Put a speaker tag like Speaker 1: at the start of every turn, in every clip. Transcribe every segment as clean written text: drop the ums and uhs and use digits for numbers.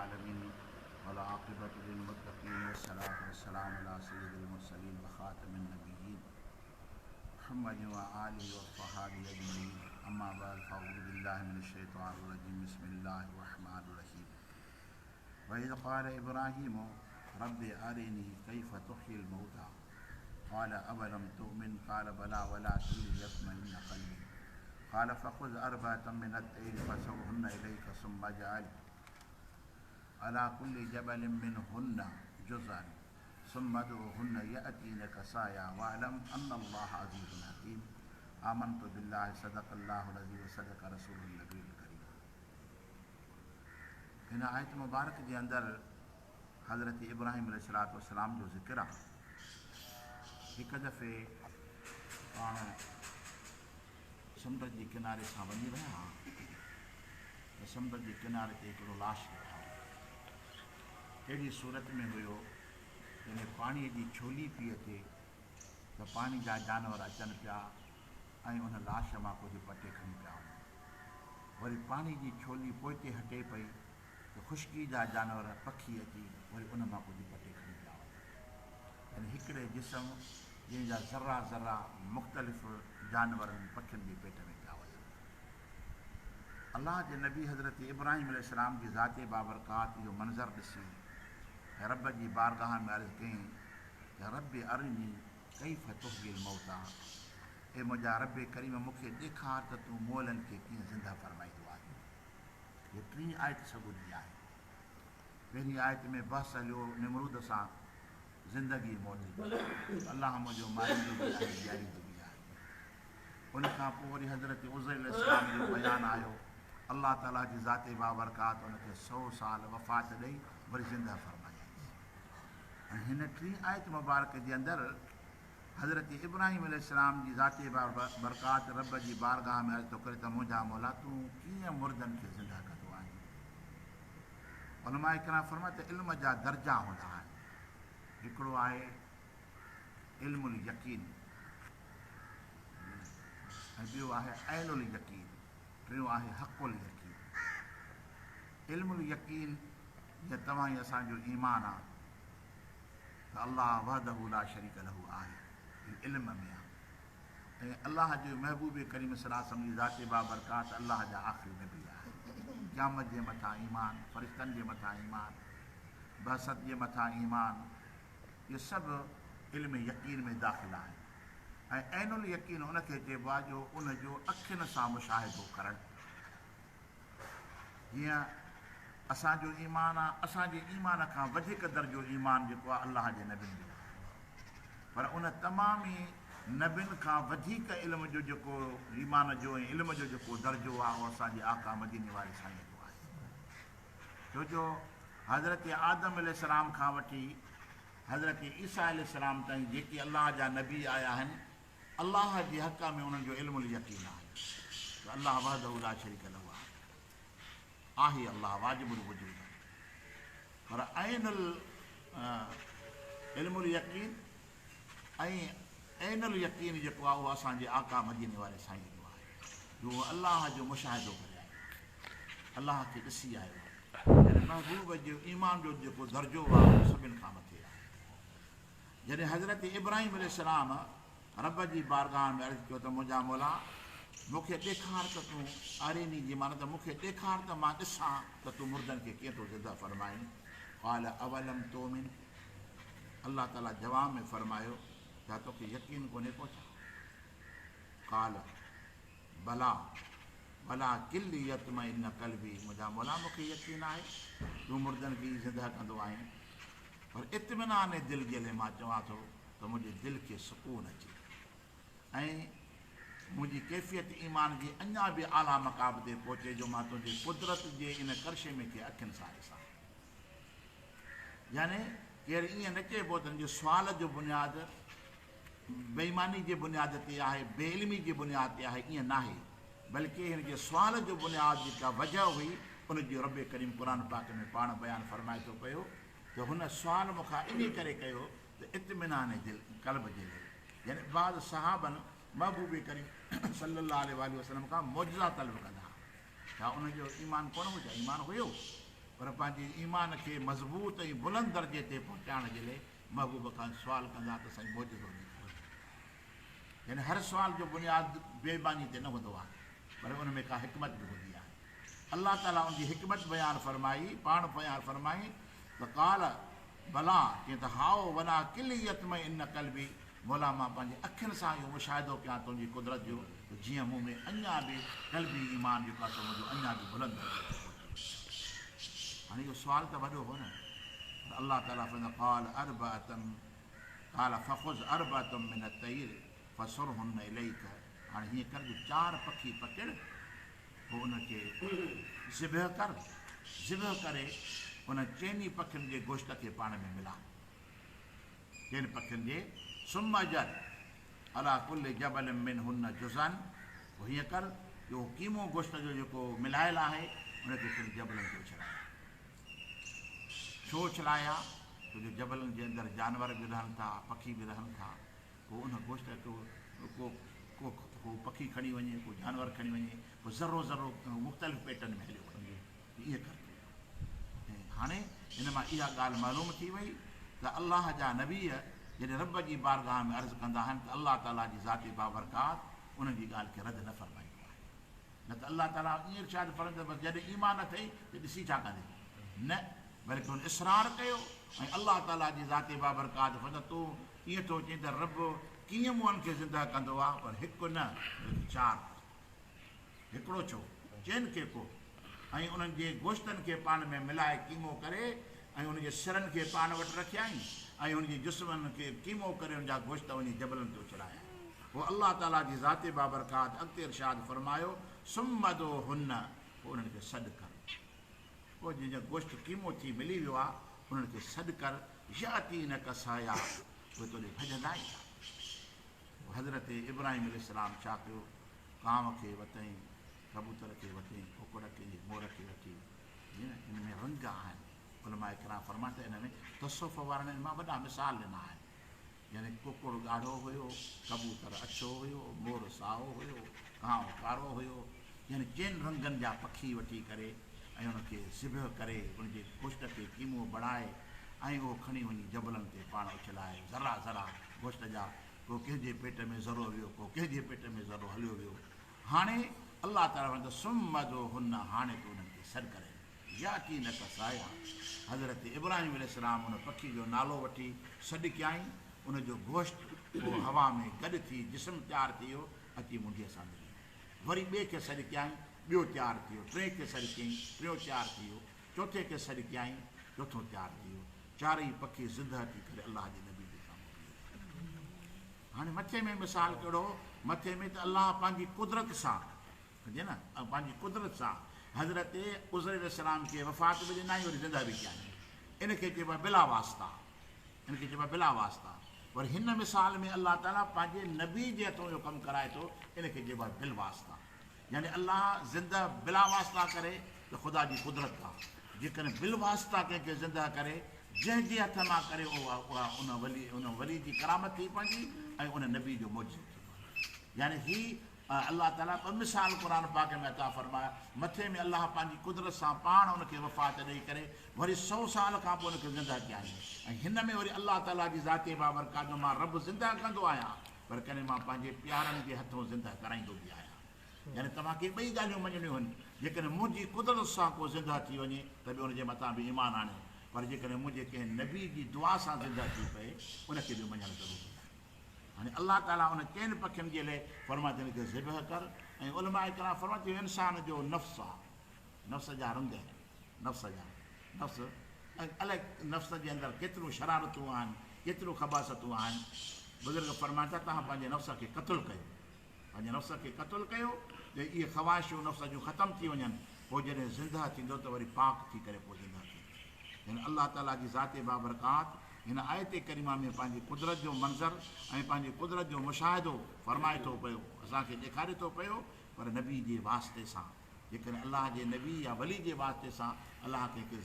Speaker 1: العالمين والعاقبة للمتقين والصلاة والسلام على سيد المرسلين وخاتم النبيين محمد وآله وصحابه أجمعين أما بعد فأعوذ بالله من الشيطان الرجيم بسم الله الرحمن الرحيم وإذ قال إبراهيم رب أرني كيف تحيي الموتى قال أولم تؤمن قال بلى ولكن ليطمئن قلبي قال فخذ أربعة من الطير فصرهن إليك ثم اجعل على كل جبل منهن جزءا ثم ادعوهن يأتينك سعيا واعلم أن الله عزيز حكيم آمنت بالله صدق الله العظيم وصدق رسوله النبي الڪريم هن آيت مبارڪ جي اندر حضرت ابراهيم عليه الصلوة والسلام جو ذڪر آهي. هڪ دفعي پاڻ سمنڊ جي ڪناري سان وڃي رهيا ها ته سمنڊ جي ڪناري تي هڪڙو لاش ڏٺائون. اهڙي صورت ۾ هيو جڏهن پاڻيء جي ڇولي پئي اچي ته پاڻي جا جانور اچن پيا ۽ ان لاش مان ڪجهه پٽي کڻي پيا وڃن. وري پاڻي جي ڇولي پوئتي هٽي پئي ته خشڪي جا جانور، پکي اچي وري ان مان ڪجهه پٽي کڻي پيا وڃن. يعني هڪڙي جسم جنهن جا ذرا ذرا مختلف جانورن، پکين جي پيٽ ۾ پيا وڃن. الله جي نبي حضرت ابراهيم عليه السلام جي ذات بابرڪات اهو منظر ڏسي رب جي بارگاهه ۾ عرض ڪيائين ته رب ارني ڪيف تحيي الموتيٰ اي منهنجا رب ڪريم مون کي ڏيکار ته تون مئلن کي ڪيئن زنده فرمائيندو آهين. هيء ٽين آيت سڳوري آهي. پهرين آيت ۾ بحث هليو نمرود سان زندگي موت جو ته الله منهنجو ماريندو به آهي جياريندو به آهي. ان کان پوء وري حضرت عزير عليه السلام جو بيان آيو. الله تعاليٰ جي ذات بابرڪات ان کي سئو سال وفات ڏئي وري زنده فرمايائينس. ۽ هن ٽين آيت مبارڪ جي اندر حضرت ابراهيم عليه السلام جي ذات بابرڪات رب جي بارگاهه ۾ عرض ٿو ڪري ته منهنجا مولا تون ڪيئن مردن کي زنده ڪندو آهين؟ علماء ڪرام فرمائن ته علم جا درجا هوندا آهن، هڪڙو آهي علم اليقين ۽ ٻيو آهي عين اليقين، ٽيون آهي حق اليقين. علم اليقين جيئن توهان ۽ اسان جو ايمان آ ته الله وحده لا شريڪ له آهي، هي علم ۾ آ ۽ الله جي محبوب ڪريم صلي الله عليه وسلم جي ذات بابرڪات الله جا آخري نبي آهن. قيامت جي مٿان ايمان، فرشتن جي مٿان ايمان، بعثت جي مٿان ايمان، اهي سڀ علم يقين ۾ داخل آهن ۽ عين اليقين ان کي چئبو آهي جو ان جو اکين سان مشاهدو ڪرڻ. جيئن اسان جو ايمان آ، اسان جي ايمان کان وڌيڪ درجو ايمان جيڪو آ الله جي نبين جو آهي. پر ان تمام ئي نبين کان وڌيڪ علم جو جيڪو ايمان جو ۽ علم جو جيڪو درجو آ اهو اسان جي آقا مديني واري سائين جو آهي. ڇو جو حضرت آدم عليه السلام کان وٺي حضرت عيسيٰ عليه السلام تائين جيڪي الله جا نبي آيا آهن، الله جي حق ۾ انهن جو علم اليقين آهي ته الله وحده لا شريڪ له آهي. آهي الله واجب الوجود آهي. پر عين علم اليقين ۽ عين اليقين جيڪو آهي اهو اسان جي آقا مديني واري سائين جو آهي جو هو الله جو مشاهدو ڪري آيو آهي، الله کي ڏسي آيو آهي. يعني محبوب جو ايمان جو جيڪو درجو آهي اهو سڀن کان مٿي آهي. جڏهن حضرت ابراهيم عليه السلام رب جي بارگاهه ۾ عرض ڪيو ته منهنجا مولا! مون کي ڏيکار ته تون اريني جي معنيٰ ته مون کي ڏيکار ته مان ڏسان ته تون مردن کي ڪيئن ٿو زنده فرمائين؟ قال اولم تؤمن الله تعاليٰ جواب ۾ فرمايو ڇا توکي يقين ڪونهي ڪو ڇا؟ قال بليٰ ولڪن ليطمئن قلبي منهنجا مولا مون کي يقين آهي تون مردن کي ئي زنده ڪندو آهين پر اطمينان دل جي لئه مان چوان ٿو ته منهنجي دل کي سڪون اچي ۽ منهنجي ڪيفيت ايمان جي اڃا به اعليٰ مقام تي پهچي جو مان تنهنجي قدرت جي ان ڪرشمي کي اکين سان ڏسان. يعني ڪير ائين نه چئبو ته هن جي سوال جو بنياد بي ايماني جي بنياد تي آهي، بي علمي جي بنياد تي آهي، ائين ناهي، بلڪه هن جي سوال جو بنياد جيڪا وجهه هئي ان جو رب ڪريم قرآن پاڪ ۾ پاڻ بيان فرمائي ٿو پيو ته هن سوال مون کان انهي ڪري ڪيو ته اطمينان دل، قلب، جي لئي، يعني بعض صحابن محبوب ڪريم صلي الله عليه واٰله وسلم کان معجزا طلب ڪندا ها، ڇا انهن جو ايمان ڪونه هو ڇا؟ ايمان هيو. پر پنهنجي ايمان کي مضبوط ۽ بلند درجي تي پهچائڻ جي لئي محبوب کان سوال ڪندا ته سائين معجزو ڏيکاريو. يعني هر سوال جو بنياد بي معني تي نه هوندو آهي پر ان ۾ ڪا حڪمت به هوندي آهي. الله تعاليٰ ان جي حڪمت بيان فرمائي، پاڻ بيان فرمائي ته قال بليٰ چيائين ته هائو ولڪن ليطمئن قلبي مولا مان پنهنجي اکين سان اهو مشاهدو ڪيان تنهنجي قدرت جو ته جيئن مون ۾ اڃا به قلبي ايمان جيڪو آهي سو منهنجو اڃا به بلند درجي تي پهچي وڃي. هاڻي اهو سوال ته وڏو هو نه پر الله تعاليٰ فرمائي قال اربعة قال فخذ اربعة من الطير فصرهن اليک هاڻي هيئن ڪر جو چار پکي پڪڙ پوء انهن کي ذبح ڪر، ذبح ڪري انهن چئني پکين جي گوشت کي پاڻ ۾ ملاء. چئن پکين جي ثم اجعل علي ڪل جبل منهن جزءا پوء هيئن ڪر جو اهو قيمو گوشت جو جيڪو ملايل آهي ان کي کڻي جبلن تي اڇلايا. ڇو اڇلايا؟ ڇو جو جبلن جي اندر جانور به رهن ٿا، پکي به رهن ٿا. پوء ان گوشت کي ڪو ڪو ڪو پکي کڻي وڃي، ڪو جانور کڻي وڃي، پوء ذرو ذرو مختلف پيٽن ۾ هليو وڃي. ائين ڪر تون. ۽ هاڻي ان مان اها ڳالهه معلوم ٿي وئي ته الله جا نبي جڏهن رب جي بارگاهه ۾ عرض ڪندا آهن ته الله تعاليٰ جي ذات بابرڪات انهن جي ڳالهه کي رد نه فرمائيندو آهي. نه ته الله تعاليٰ ائين ارشاد فرمائيندو ته بس جڏهن ايمان اٿئي ته ڏسي ڇا ڪندين؟ نه بلڪه هن اصرار ڪيو ۽ الله تعاليٰ جي ذات بابرڪات فرمايو ته تون ائين ٿو چئين ته رب ڪيئن مئن کي زنده ڪندو آهي پر هڪ نه بلڪه چار ڪر. هڪڙو ڇو؟ چئن کي ڪوهه ۽ انهن جي گوشتن کي پاڻ ۾ ملائي قيمو ڪري ۽ انهن جي سرن کي پاڻ وٽ رکيائين ۽ انهن جي جسمن کي قيمو ڪري انهن جا گوشت وڃي جبلن تي اڇلايائين. پوء الله تعاليٰ جي ذات بابرڪات اڳتي ارشاد فرمايو، ثم ادعهن پوء انهن کي سڏ ڪر. پوء جن جو گوشت قيمو ٿي ملي ويو آهي انهن کي سڏ ڪر، يأتينک سعيا اهي تو ڏي ڀڄندا ايندا. پوء حضرت ابراهيم عليه السلام ڇا ڪيو، ڪانء کي وتئين، ڪبوتر کي وتئين، ڪڪڙ کي، مور کي وٺي، جي نه ان ۾ رنگ آهن، علماء ڪرام فرمائن ٿا ان ۾ تصوف وارن ان مان وڏا مثال ڏنا آهن، يعني ڪڪڙ ڳاڙهو هيو، ڪبوتر اڇو هيو، مور سائو هيو، ڪانء ڪارو هيو، يعني چئن رنگن جا پکي وٺي ڪري ۽ ان کي ذبح ڪري ان جي گوشت کي قيمو بڻائي ۽ اهو کڻي وڃي جبلن تي پاڻ اڇلائي ذرا ذرا گوشت جا ڪو ڪنهن جي پيٽ ۾ ذرو ويو، ڪو ڪنهن جي پيٽ ۾ ذرو هليو ويو. هاڻي الله تعاليٰ فرمائي ٿو، ثم ادعهن هاڻي تون انهن کي سڏ ڪرين، ياتينک سعيا حضرت ابراهيم عليه السلام ان پکي جو نالو وٺي سڏ ڪيائين، ان جو گوشت پوء هوا ۾ گڏ ٿي جسم تيار ٿي ويو، اچي منڍيء سان ملي ويو. وري ٻئي کي سڏ ڪيائين، ٻيو تيار ٿي ويو، ٽئين کي سڏ ڪيائين، ٽيون تيار ٿي ويو، چوٿين کي سڏ ڪيائين، چوٿون تيار ٿي ويو. چارئي پکي زندهه ٿي ڪري الله جي نبي جي سامهون بيهي رهيا. هاڻي مٿي ۾ مثال ڪهڙو هو؟ مٿي ۾ ته الله پنهنجي قدرت سان سمجهي نه پنهنجي قدرت سان حضرت عزير عليه السلام کي وفات به ڏنائين وري زندهه به ڪيائين. ان کي چئبو آهي بلا واسطه. ان کي چئبو آهي بلا واسطه. پر هن مثال ۾ الله تعاليٰ پنهنجي نبي جي هٿون اهو ڪم ڪرائي ٿو ان کي چئبو آهي بالواسطه. يعني الله زنده بلا واسطه ڪري ته خدا جي قدرت آ، جيڪڏهن بالواسطه ڪنهن کي زنده ڪري، جنهن جي هٿ مان ڪري اها ان ولي ان ولي جي ڪرامت ٿي پوندي ۽ ان نبي جو معجزو ٿي پوندو. يعني هي الله تعاليٰ ٻه مثال قرآن پاڪ ۾ عطا فرمايا، مٿي ۾ الله پنهنجي قدرت سان پاڻ ان کي وفات ڏئي ڪري وري سئو سال کان پوء ان کي زنده ڪيائين ۽ هن ۾ وري الله تعاليٰ جي ذات بابرڪات جو مان رب زنده ڪندو آهيان پر ڪڏهن مان پنهنجي پيارن جي هٿون زنده ڪرائيندو به آهيان. يعني توهان کي ٻئي ڳالهيون مڃڻيون هن، جيڪڏهن منهنجي قدرت سان ڪو زنده ٿي وڃي ته به ان جي مٿان به ايمان آڻيو، پر جيڪڏهن منهنجي ڪنهن نبي جي دعا سان زنده ٿي پئي، ان کي به مڃڻ ضروري آهي. هاڻي الله تعاليٰ ان چئن پکين جي لئه فرمائي ٿو، ان کي ذبح ڪر ۽ علماء ڪرام فرمائن ٿا اهو انسان جو نفس آهي، نفس جا رنگ آهن، نفس جا نفس الائي نفس جي اندر ڪيتريون شرارتون آهن، ڪيتريون خباثتون آهن. بزرگ فرمائن ٿا توهان پنهنجي نفس کي قتل ڪيو. پنهنجي نفس کي قتل ڪيو ته اهي خواهشون نفس جون ختم ٿي وڃن، پوء جڏهن زندهه ٿيندو ته وري پاڪ ٿي ڪري پوء زندهه ٿيندو. يعني الله تعاليٰ جي ذات بابرڪات هن آيت ڪريمه ۾ پنهنجي قدرت جو منظر ۽ پنهنجي قدرت جو مشاهدو فرمائي ٿو پيو، اسان کي ڏيکاري ٿو پيو، پر نبي جي واسطي سان، جيڪڏهن الله جي نبي يا ولي جي واسطي سان الله ڪنهن کي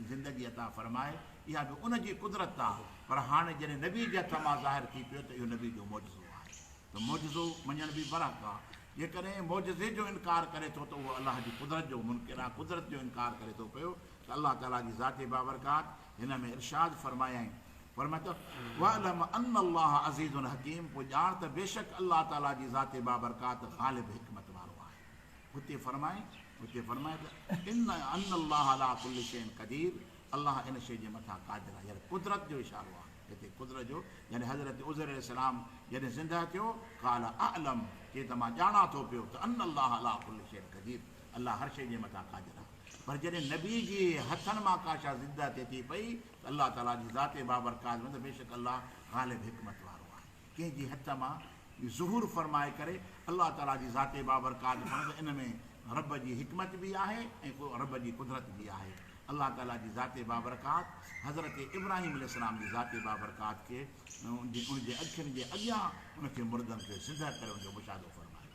Speaker 1: زندگي عطا فرمائي، اها به ان جي قدرت آهي، پر هاڻي جڏهن نبي جي هٿ مان ظاهر ٿي پيو ته اهو نبي جو معجزو آهي. ته معجزو مڃڻ به برحق آ. جيڪڏهن معجزي جو انڪار ڪري ٿو ته اهو الله جي قدرت جو منڪر آهي، قدرت جو انڪار ڪري ٿو پيو ته الله تعاليٰ جي ذات بابرڪات هن ۾ ارشاد فرمايائين، فرمايو ته، واعلم ان الله عزيز حڪيم پوء ڄاڻ ته بيشڪ الله تعاليٰ جي ذات بابرڪات غالب حڪمت وارو آهي. هتي فرمائي هتي فرمائي ته ان ان الله علي ڪل شيء قدير الله ان شيء جي مٿان قادر آهي يعني قدرت جو اشارو آهي هتي قدرت جو يعني حضرت عزير عليه السلام جڏهن زنده ٿيو قال اعلم چي ته مان ڄاڻان ٿو پيو ته ان الله علي ڪل شيء قدير الله هر شيء جي مٿان قادر آهي پر جڏهن نبي جي هٿن مان ڪا شيء زنده ٿئي ٿي پئي ته الله تعالي جي ذات بابرڪات ۾ ته بيشڪ الله غالب حڪمت وارو آهي ڪنهن جي هٿ مان ظهور فرمائي ڪري الله تعاليٰ جي ذات بابرڪات فرمائي ته ان ۾ رب جي حڪمت به آهي ۽ رب جي قدرت به آهي. الله تعاليٰ جي ذات بابرڪات حضرت ابراهيم عليه السلام جي ذات بابرڪات کي ان جي اکين جي اڳيان ان کي مردن کي زنده ڪري ان جو مشاهدو فرمايو.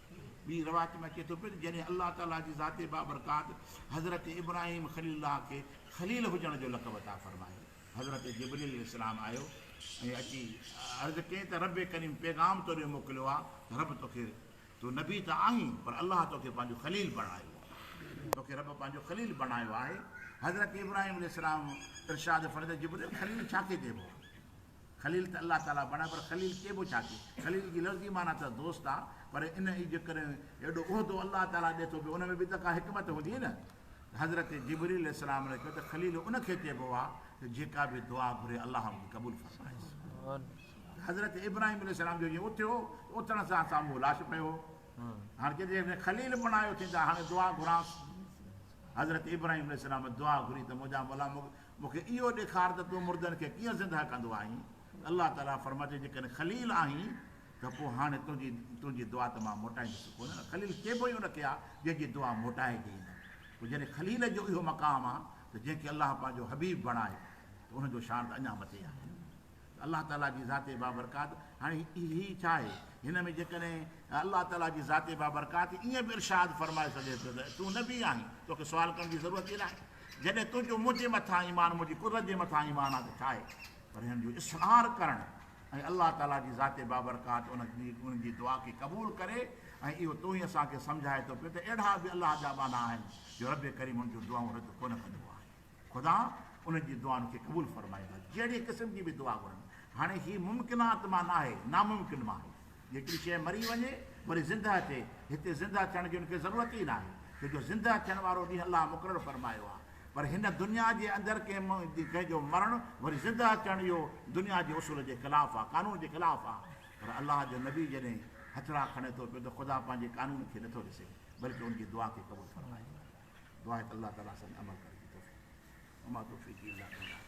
Speaker 1: ٻي روايت ۾ اچي ٿو پيو ته جڏهن الله تعاليٰ جي ذات بابرڪات حضرت ابراهيم خليل الله کي خليل هجڻ جو لقب عطا فرمايو. حضرت جبرئيل عليه السلام آيو ۽ اچي عرض ڪيائين ته رب ڪريم پيغام تو ڏي موڪليو آهي ته رب توکي تون نبي ته آهين پر الله توکي پنهنجو خليل بڻايو آهي توکي رب پنهنجو خليل بڻايو آهي حضرت ابراهيم عليه السلام ارشاد فرمايو جبرئيل خليل ڇا کي چئبو آهي خليل ته الله تعاليٰ بڻايو پر خليل چئبو ڇا کي خليل جي لفظي معنيٰ ته دوست آهي پر ان جي ڪري ايڏو عهدو الله تعاليٰ ڏي ٿو پيو ان ۾ به ته ڪا حڪمت هوندي نه حضرت جبريل عليه السلام لکيو ته خليل ان کي چئبو آهي ته جيڪا به دعا گهري الله ان کي قبول فرمائيس. حضرت ابراهيم عليه السلام جو جيئن اٿيو ته اٿڻ سان سامهون لاش پيو هو. هاڻي چئي ٿو جيڪڏهن خليل بڻايو اٿئي ته هاڻي دعا گهرانس. حضرت ابراهيم عليه السلام دعا گهري ته منهنجا مولا مون کي اهو ڏيکار ته تون مردن کي ڪيئن زنده ڪندو آهين. الله تعاليٰ فرمايو ته جيڪڏهن خليل آهين ته پوء هاڻي تنهنجي تنهنجي دعا ته مان موٽائيندس ڪونه نه. خليل چئبو ئي ان کي آ جنهن جي دعا موٽائجي ئي نه. پوء جڏهن خليل جو اهو مقام آ ته جنهن کي الله پنهنجو حبيب بڻائي ته ان جو شان ته اڃا مٿي آهي. ته الله تعاليٰ جي ذات بابرڪات هاڻي هي ڇا آهي؟ هن ۾ جيڪڏهن الله تعاليٰ جي ذات بابرڪات ائين به ارشاد فرمائي سگهي ٿو ته تون نبي آهين توکي سوال ڪرڻ جي ضرورت ئي ناهي. جڏهن تنهنجو منهنجي مٿان ايمان منهنجي قدرت جي مٿان ايمان آ ته ڇا آهي؟ پر هن جو اصرار ڪرڻ ۽ الله تعاليٰ جي ذات بابرڪات ان جي ان جي دعا کي قبول ڪري ۽ اهو تون ئي اسان کي سمجهائي ٿو پيو ته اهڙا به الله جا ٻانها آهن جو رب ڪريم انهن جون دعائون رد ڪونه ڪندو آهي خدا انهن جي دعائن کي قبول فرمائيندو آهي جهڙي قسم جي به دعا گهرن هاڻي هي ممڪنات مان ناهي ناممڪن مان آهي جيڪڏهن شيء مري وڃي وري زنده ٿئي هتي زنده ٿيڻ جي ان کي ضرورت ئي ناهي ڇو جو زنده ٿيڻ وارو ڏينهن الله مقرر فرمايو آهي پر هن دنيا جي اندر ڪنهن جو مرڻ وري زنده اچڻ اهو دنيا جي اصول جي خلاف آهي، قانون جي خلاف آهي. پر الله جو نبي جڏهن هٿڙا کڻي ٿو پيو ته خدا پنهنجي قانون کي نٿو ڏسي بلڪه ان جي دعا کي قبول فرمائي ٿو. دعا آهي ته الله تعالي اسان کي عمل ڪرڻ جي توفيق ڏي. وما توفيقي الا بالله.